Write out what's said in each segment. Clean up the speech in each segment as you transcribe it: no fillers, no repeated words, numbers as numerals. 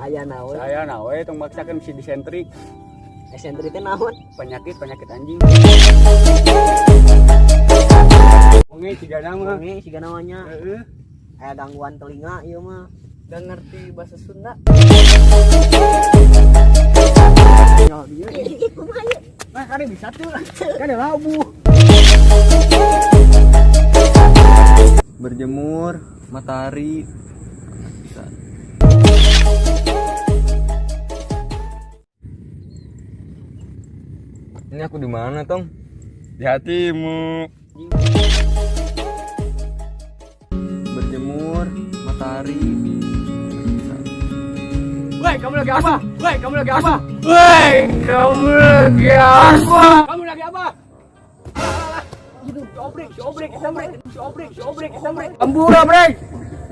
Aya naon? Saya nawe tong maksakeun si disentri. Esentri teh naon? Penyakit penyakit anjing. Wonge ciga nama. Wonge siga namanya. Heeh. Aya gangguan telinga ieu mah. Gak ngerti bahasa Sunda. Ya dia. Ih, kumaha ieu? Nah, kade bisa tuh. Kade labu. Berjemur, matahari. Bisa. Ini aku di mana, Tong? Di hatimu. Berjemur, matahari. Bisa. Woi, kamu lagi apa? Woi, kamu lagi apa? Woi, kamu lagi apa? Kamu lagi apa? Si obrek, si obrek, si obrek, si obrek, si obrek, si obrek. Ambu obrek.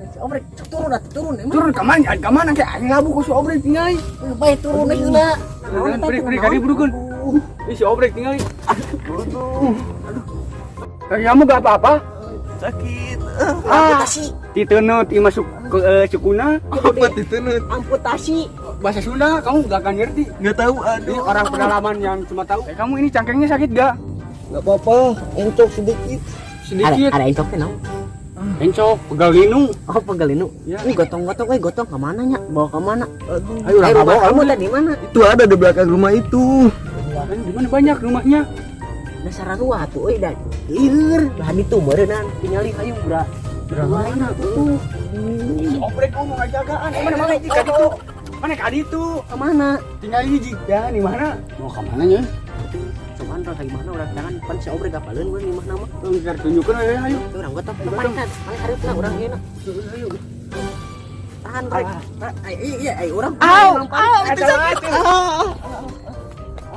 Si Obrek turun atuh turun emang. Turun ke mana? Ke mana kayak aing labu ku si obrek tinggal. Bae turun heula. Naon teh, Beri, beri, naon? kali burukeun. Ih, si obrek tinggal. Aduh. Kamu gak apa-apa? Sakit. Amputasi. Titeunut ieu masuk ke sukuna. Apa ditenut? Amputasi. Bahasa Sunda kamu gak akan ngerti. Nggak tahu, Ini aduh. orang pedalaman yang cuma tahu. Kamu ini cangkengnya sakit gak? Nggak apa-apa, encok sedikit. Sedikit. Ada encok teh naon? Encok, pegal linu. Oh, pegal linu. Ya. Ini gotong-gotong euy, gotong ke mana nya? Bawa ke mana? Aduh. Ayo orang Eh, rumah bawa kamu tadi di mana? Itu ada di belakang rumah itu. Di mana banyak rumahnya? Dasar ruah tuh euy da. Lieur, lah itu meureunnan tingali hayu bra. Mana tuh? Si obrek kamu mau ngajagaan. Mana mana ka ditu? Mana ka ditu? Ke mana? Tinggal hiji ya di mana? Mau ke mana nya? Cuman rasa gimana urang jangan pan si obrek apaleun urang di mana mah. Tuh ntar tunjukkeun ayo ayo. Tuh urang gotong ke mana kan? Mana hareupna urang ieu na. Ayo. Tahan rek. Iya, iya, urang. Au, au, itu sakit.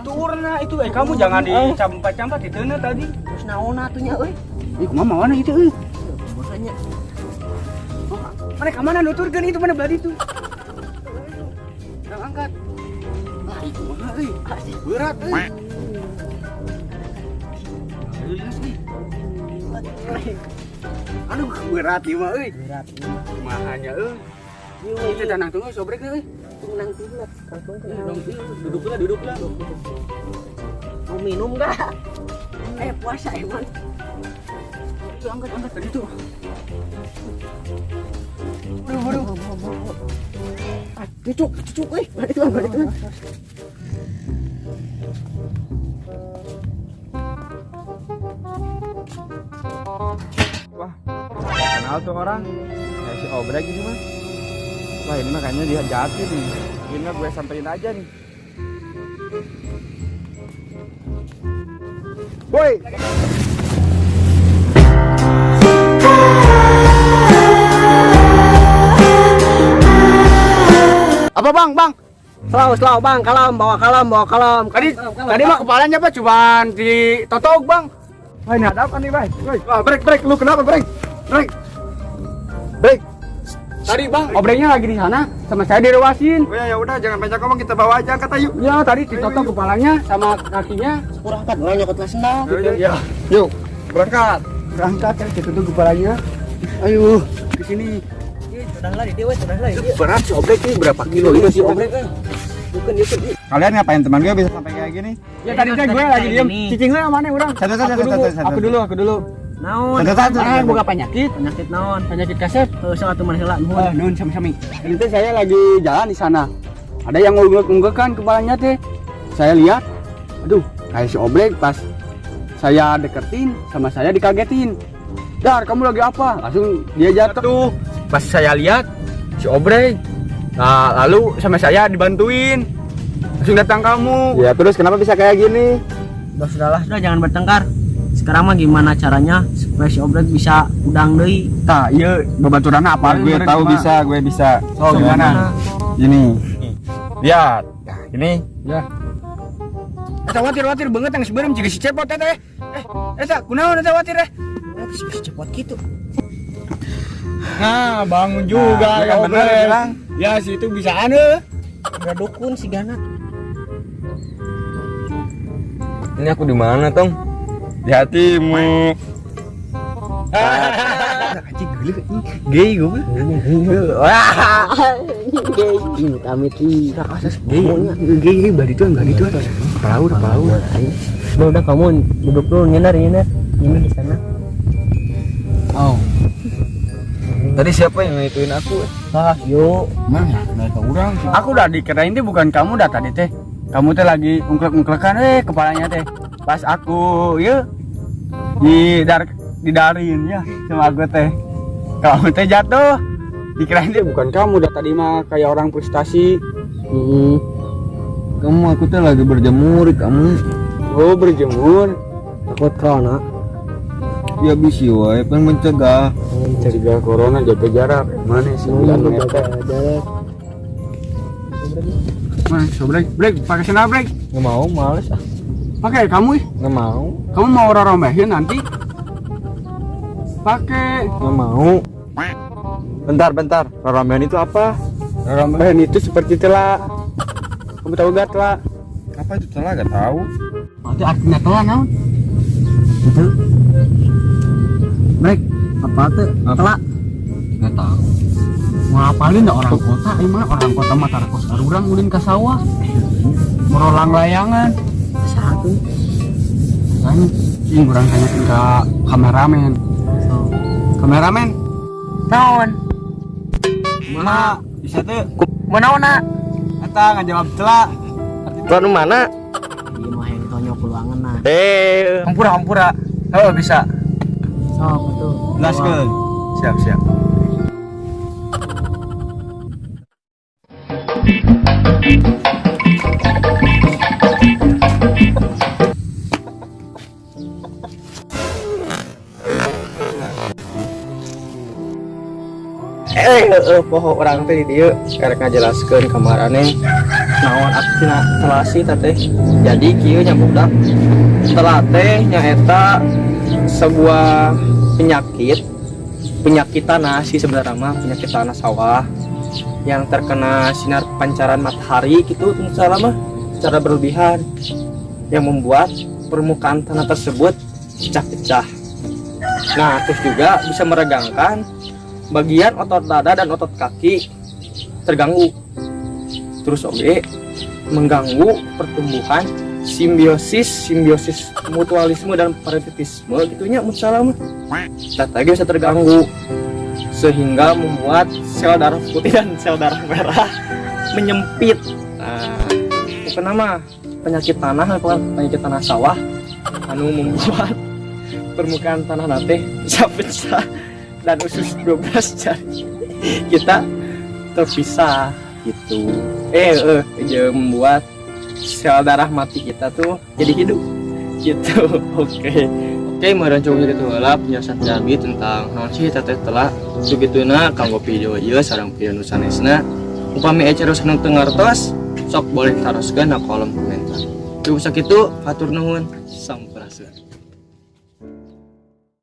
Turun lah itu, kamu jangan dicampat-campat di tanah tadi. Terus naon atuh nya euy? Ih, kumaha mawana itu euy? Makanya Mana ka mana nuturkeun itu mana belah itu? Urang angkat. Ah, itu mah euy. Berat euy. Ayo jelas euy. Aduh, berat ieu mah euy. berat. Kumaha nya euy. Itu tanah tunggu sobrek euy. Nang tilat. Dong, duduklah, duduklah. Mau minum gak? Puasa emang. Itu angkat, angkat tadi tuh. Aduh, aduh. Ah, cucuk, cucuk euy. Balik tuan, balik tuan. Wah, kenal tuh orang. Kayak si obrek ini mah. Wah, ini mah kayaknya dia jatuh nih. Ini mah gue samperin aja nih. Woi. Apa bang, bang? Slow, slow bang, kalem, bawa kalem, bawa kalem. Tadi, tadi mah kepalanya apa? Cuman ditotok bang. Wah, ini ada apa nih, Bay? Woi. Wah, break, break. Lu kenapa break? Break. Break. Tadi bang, obreknya lagi di sana, sama saya direwasin. Oh ya, ya udah, jangan banyak ngomong, kita bawa aja kata yuk. Ya, tadi ditotok kepalanya sama kakinya. Kurang kan, urang nyokot lah sendal. Ya. Yuk, berangkat. Berangkat kan ditutup kepalanya. Ayo, ke sini. Sudah lah di dia, sudah lah di dia. Berat si obrek ini berapa kilo ini si obrek? Bukan, bukan. Kalian ngapain teman gue bisa sampai kayak gini? Ya tadi teh gue lagi diem. Cicing lu yang mana orang? Satu, satu, Aku satu, dulu, satu, satu. aku dulu, aku dulu. Naon? Satu, satu, Ah, satu. buka penyakit, Penyakit naon? penyakit kaset. Heuh, sok atuh maneh heula nuhun. Ah, nuhun sami-sami. Tadi teh saya lagi jalan di sana. Ada yang ngunggek-unggekan kepalanya teh. Saya lihat, aduh, kayak si obrek pas saya deketin sama saya dikagetin. Dar, kamu lagi apa? Langsung dia jatuh. Pas saya lihat si obrek. Nah, lalu sama saya dibantuin. Langsung datang kamu. Ya, terus kenapa bisa kayak gini? Udah, sudahlah, sudah jangan bertengkar. Sekarang mah gimana caranya supaya si obrek bisa udang deui? Tah, iya babaturanna apa? Gue tahu bisa, gue bisa. Oh, gimana? Gini. Lihat. Nah, ini. Ya. Eta watir-watir banget yang sebenarnya jika si cepot eta eh. Eta kunaon eta watir eh? Si cepot gitu. Nah, bangun juga Nah, ya kan bener Obrek. bilang. Ya, si itu bisa ane. Udah dukun si Gana. Ini aku di mana, Tong? Di hatimu. Anjing geuleuh anjing. Gay gue. Wah. Gay. Amit ih. Asas gay. Gay bari tuh enggak gitu. Perahu, perahu. Udah kamu duduk dulu nyender nyender. Nyender di sana. Oh. Tadi siapa yang ngituin aku? Ah, yuk. Mana? Mereka orang. Aku udah dikirain teh bukan kamu dah tadi teh. Kamu teh lagi ungklek-ungklekan kepalanya teh. Pas aku yuk didarin ya sama aku teh. Kamu teh jatuh. Dikirain teh bukan kamu dah tadi mah kayak orang frustasi. Kamu aku teh lagi berjemur kamu. Oh, berjemur. Takut corona. Ya bisi wae pengen mencegah. Mencegah corona, jaga jarak. Mana 9 meter. Jarak. Mana so break, break, pakai sendal break. Nggak mau, males ah. Pakai kamu ih. Nggak mau. Kamu mau rorombehin nanti? Pakai. Nggak mau. Bentar, bentar. Rorombehin itu apa? Rorombehin itu seperti telak. Kamu tahu gak telak? Apa itu telak? Gak tahu. Berarti artinya telak naon? Itu. Break. Apa tuh? Telak. Nggak tahu. Ngapalin dah orang kota, emang orang kota mah tarakos arurang ulin ka sawah. Merolang layangan. Satu. Kan ini urang tanyakin ke kameramen. So. Kameramen. Naon? Mana bisa tuh? Mana na? Eta ngajawab telak. Telak nu mana? Iya mah yang tonyo peluangan nah. Hampura hampura. Oh bisa. Sok betul. Jelaskeun. Siap siap. Poho orang teh di dieu karek ngajelaskeun kamarane naon artina telasi teh. Jadi kieu nya budak. Tela teh nyaeta sebuah penyakit tanah sih sebenarnya mah, penyakit tanah sawah yang terkena sinar pancaran matahari gitu misalnya mah secara berlebihan yang membuat permukaan tanah tersebut pecah-pecah. Nah, terus juga bisa meregangkan bagian otot dada dan otot kaki terganggu. Terus oge mengganggu pertumbuhan simbiosis mutualisme dan parasitisme gitunya misalnya mah. Tata bisa terganggu sehingga membuat sel darah putih dan sel darah merah menyempit. Nah, bukan nama penyakit tanah, penyakit tanah sawah anu membuat permukaan tanah nanti bisa pecah dan usus 12 jari kita terpisah gitu. Membuat sel darah mati kita tuh jadi hidup gitu. Oke. Oke, meureun cukup kitu heula penjelasan Jambi tentang naon sih eta teh telak. Sugituna kanggo video ieu sareng video nu sanesna. Upami aya cariosan nu teu ngartos, sok boleh taroskeun na kolom komentar. Cukup sakitu, hatur nuhun, sampurasun.